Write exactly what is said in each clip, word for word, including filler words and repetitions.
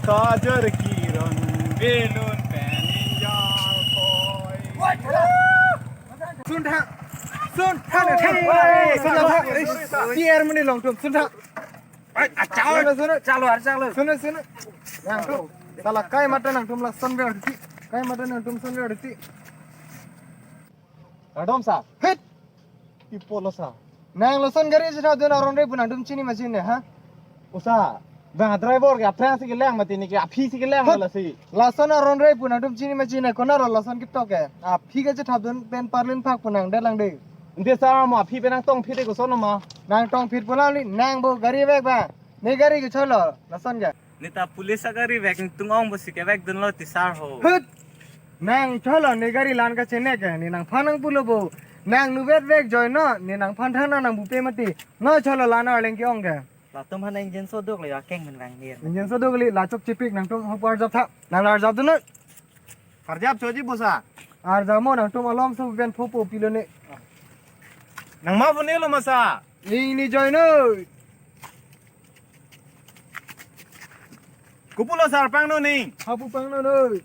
Kajor kiron belun pen injar koi. Sun thang. Sun thang. Hey, sun thang. Tiar muni long tum. Sun thang. Ai, achau. Sun, sun. Chalo, ar chalo. Sun, sun. Nangtum. Sala kai mata nangtum lason ver ti. Kai mata nangtum son ver ti. Kardom sa. Hit. Pi apotlo sa. Nang lason gari chethapdun aron rei pu nangtum chini ma chini ha? O sa, bang driver ke aphrang si kelang mati ne ke aphi si kelang. Hut. Lasi. Lason aron rei pu nangtum chini ma chini, konat lason ketok ke? Aphi ke chethapdun pen parlin phak pu nangdet lang de. Ante sa mo aphi pen nangtong aphi de koson ma? Nangtong aphi pu lang li, nang bo gari vek ba. Ne gari ke cholo, lason ke? Ne ta police agari vek tung ong bo si kevekdunlo ti sar ho. Hut. Nang cholo ne gari lan kachene ke, ne nangphan nangpulo bo. Nang nuvet vek joi no, ne nangphan thang nang nangbupe mati. No cholo lan arleng ke-ong ke. Latum han engine sodok le akeng men vang nir. Engine sodok le la chok chipik nangtum hop arjap tha. Nang arjapdun noi. Arjap choji bo sa. Arjap mo nangtum alom so ben phopo pilo ne. Nang ma phone lo ma sa. Ingni joi noi. Kopulo sar pangno ning. Hapu pangno noi.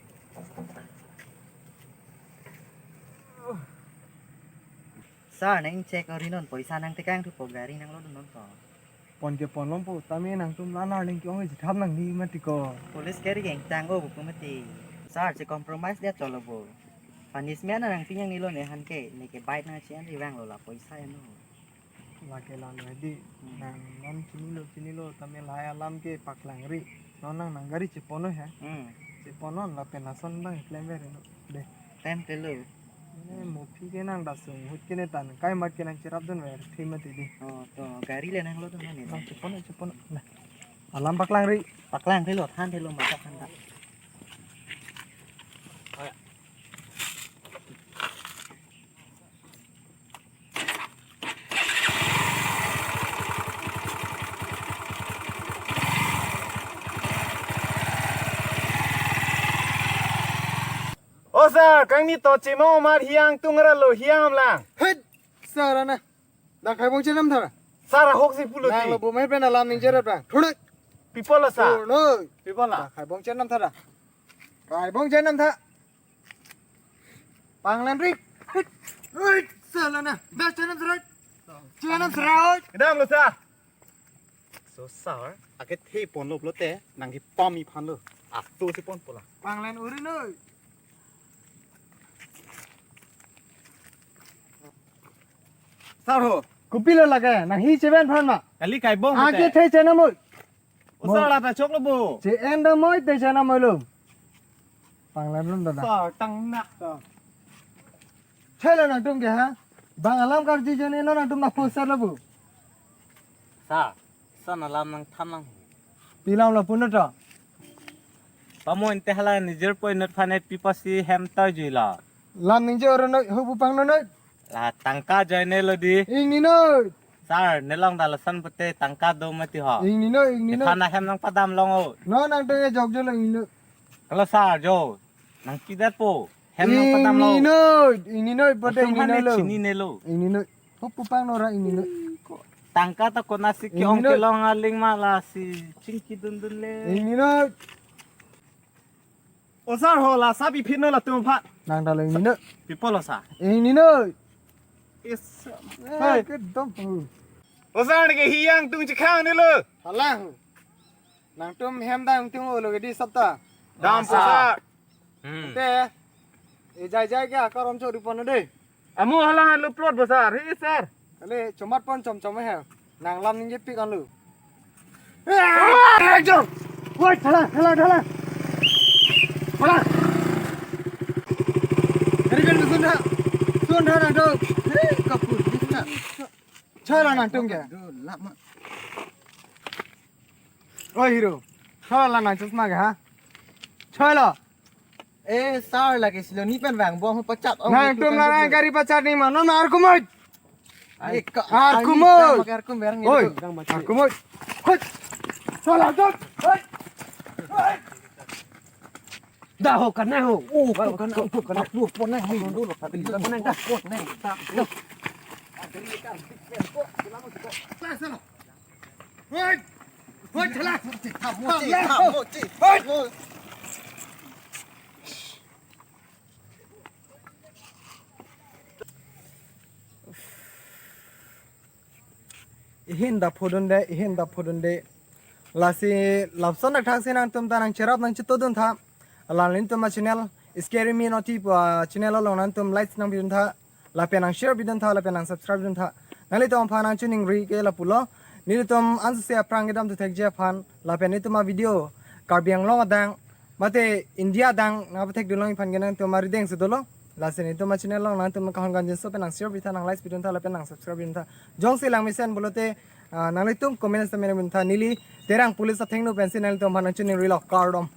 Sar neng check ori non poisa nangtekang thupo gari nanglodun non ko. Pon ke pon lompo tame nangtum lan arleng ke-ong chethap nangji mati ko. Police gari ke ingtang o buku mati. Sar che compromise dia cholo bo. Punishment nangpinang nilo ne han ke ne ke bike nang chian ri vanglo la poisa ya no. Lake lalo hedi. Hmm. Nang non chinilo chinilo tame lahai alam ke paklang ri. Non nang nang gari chepon noi ha. Hmm. Chepon non lapen lason bang klem ver no. De. Klem klelo. Ne mo aphi ke nang dasung hut ke ne tan kai mat ke nang cherapdun ver thi mati di. Oh, to gari le nanglodun non ne. Nang chepon noi chepon noi. Nah. Alam paklang ri. Paklang klelo than klelo mata than ta. O sar, kangni to chimo mar hiang tung ra lo hiang amlang. Hei, sar ana. Dak khai bong chenam thara. Sar ahok si pulo ti. Nang lo bo mai pen alam ningje rat bang. Thunai. Pi apotlo sa. Thunai. Pi apotlo. Dak khai bong chenam thara. Khai bong chenam tha. Panglan ri. Oi, sala na. Bas chenam thara. Chenam thara oi. Kedam lo sa. So sar, ake the ponlo pulote, nang kipam iphan lo. Ato si ponpo la. Panglan uri noi. Sar ho. Kopilo lake, nang hi cheven phan ma. Kali kai bong. Ake the chenam oi. O sar la ta choklo bo. Che en do moi te chenam oi lo. Panglan lum dada. Sar tang nak ta. Chela nangtum ke ha. Bang alam karju jone lo nangtum na poster lo bo. Sa, son alam nangthan nang. Pi alam lo puno to. Pamo inte hala nijor poi not phane pi apotsi hem ta juilo. Lam ningje oro noi, ho bupang no noi. La tangka joine lo di. Ingni noi. Sar, nelong dalasan pute tangka do mati ho. Ingni noi, ingni noi. Iphan ahem nangpadam long o. No nangtum e jok jo lo ingni noi. Hello sar, jo. Nangpidet po. Hem nangpadam lo. Ingni noi, ingni noi, pute ingni noi lo. Chini ne lo. Ingni noi. Ho bupang no ra ingni noi. Tangka ta konasi ke-ong kelong aling ma lasi chingki dundun le. Ingni noi. O sar ho la sabi phit no latum aphan. Nang dalo ingni noi. Pi apotlo sa. Ingni noi. Is. Hai kedom. O sar ke hiang tung chikhang ni lo. Halang. Nangtum hem dang tung olo ke di sapta. Dam po sar. Hmm. Te. E jai jai ke akarom chori pon de. Amo halang lo plot bo sar. Hi sar. Ale chomat pon chom chom he. Nang lam ningje pik anlo. Ah, jom. Woi, thala, thala, thala. Thala. Gari kan sun tha. Sun tha nangtum. Hei, kapur. Chala nangtum ke. Aduh, lama. Oi hero. Chala nang chusma ke ha. Chala. Eh, sar lake silo ni pen vang bong pachat ong. Nangtum nang gari pachat ni ma non arkumoi. Ai, ka-, arkumoi. Arkumoi. Oi, arkumoi. Hoi. Salah jot. Hoi. Hoi. Dah ho kana ho. Oh, ho kana, ho kana. Ho pon ho. Dulu ho. Pon ho. Dah. Hoi. Hoi, thala. Tha mo, tha mo, tha mo. Ihin dap phodunde, ihin dap phodunde. Lasi lapuson dak thak si nangtum ta nangcherap nangchetodun tha. Lasi nelitum a channel Scary Me Naughty pu a channel along nangtum likes nangpidun tha. Lapen nang share pidun tha, lapen nang subscribe dun tha. Nanglitum aphan nangchiningri ke lapulo. Nelitum ansose aphrang kedam tu thekji aphan. Lapen nelitum a video Karbi Anglong adang mate India adang nangpathekdun long aphan ke nangtum arideng si dolo. Lasi nelitum a channel along nangtum kahon kanjinso pen nang share pitha, nang likes pidun tha, lapen nang subscribe pidun tha. Jongsi lang mesen pulote, ah, nanglitum comment sa mena pidun tha, neli Terang police athengno pensi nanglitum aphan nangchiningrilo, kardom.